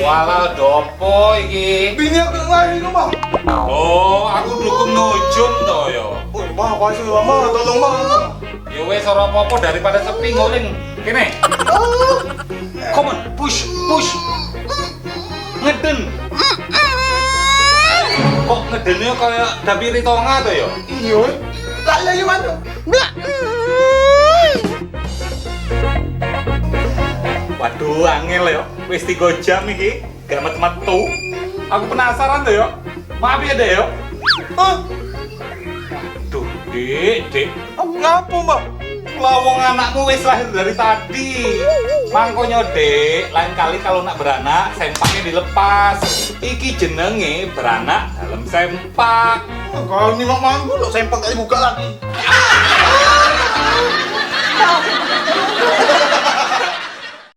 Walah dopo iki? Bini aku yang lahir itu, Mbah. Oh, aku dukung nujum to yo. Oh, Mbah, apa sih, Mbah? Tolong, Mbah. Ya wes ora apa-apa daripada sepi nguling. Kene. Come on, push, push. Ngeden. Kok ngedene kaya dapiri tonga to yo? Iya. Lah, lah, gimana? Waduh, angel yo. Wis 3 jam iki, gak metu-metu. Aku penasaran to yo. Maaf ya, Dek yo. Hah? Waduh, Dek, Dek. Ngapa, Mbah? Lah wong anakmu wis lahir dari tadi. Mangkonyo, Dek, lain kali kalau nak beranak, sempaknya dilepas. Iki jenenge beranak dalam sempak. Kalau ini mak mangku lo sempak tadi buka lagi.